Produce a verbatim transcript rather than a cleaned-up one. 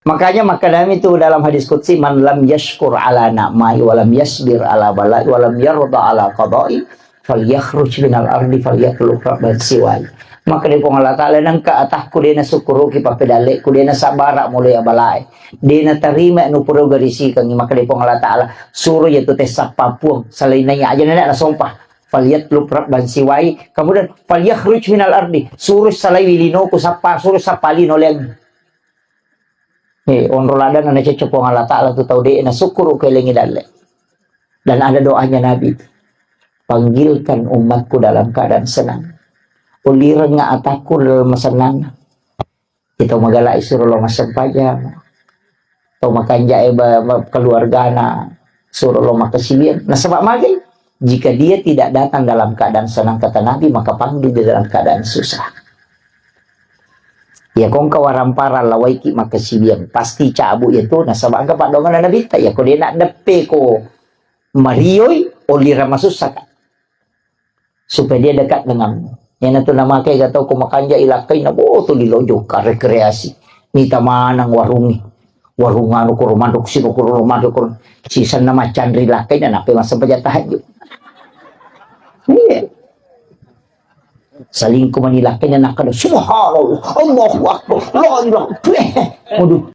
Makanya makkedami tu dalam hadis qudsi, "Man lam yashkur ala na'mai wa lam yasbir ala balai wa lam yarda ala qadai, falyakhruj minal ardi falyatlub rabban siwai." Makkeda Puang Allah Ta'ala, "Nengka atakku dena sukkuruki pappedalleku, dena sabara mulai abalae, dena tarima nupuro garisikangi." Makkeda Puang Allah Ta'ala, "Suro yatu tessappa Puang, salainna iya aja nena nasompa. Falyatlub rabban siwai." Kemudian, "Falyakhruj minal ardi." Suro salai linoku sappa, suro sappa lino leng. Eh, onro ladana nacocco Puang Allah Ta'ala tu tau de' na sukkuru kelengi dalle. Dan ada doanya Nabi, "Panggilkan umatku dalam keadaan senang. Ulirengnga atakku dalam senang." Itu magalai suro lo massempajang. Tau makanja'e ba, ba, keluargana suro lo makasibian. Nasaba magai? Jika dia tidak datang dalam keadaan senang, kata Nabi, maka panggil dia dalam keadaan susah. Ya, kongka warampara lawaiki makasibiang, pasti cabut ya tu, nasaba engka paddoanganna Nabitta, ya ko de' naddeppe ko marioi, olli ramasussaka. Supaya dia dekat denganmu. Yana tu namake gatau ko makanja ilakkai na boto di lojo ka rekreasi. Mita manang warungi. Warung anu koro mandok sino koro mandok koro. Sisanna macanri lakkai na nape masa baca tahajud. Iya. Salingku manilakkaina nakkeda, "Subhanallah, Allahu Akbar, la ilaha." Peh, mudu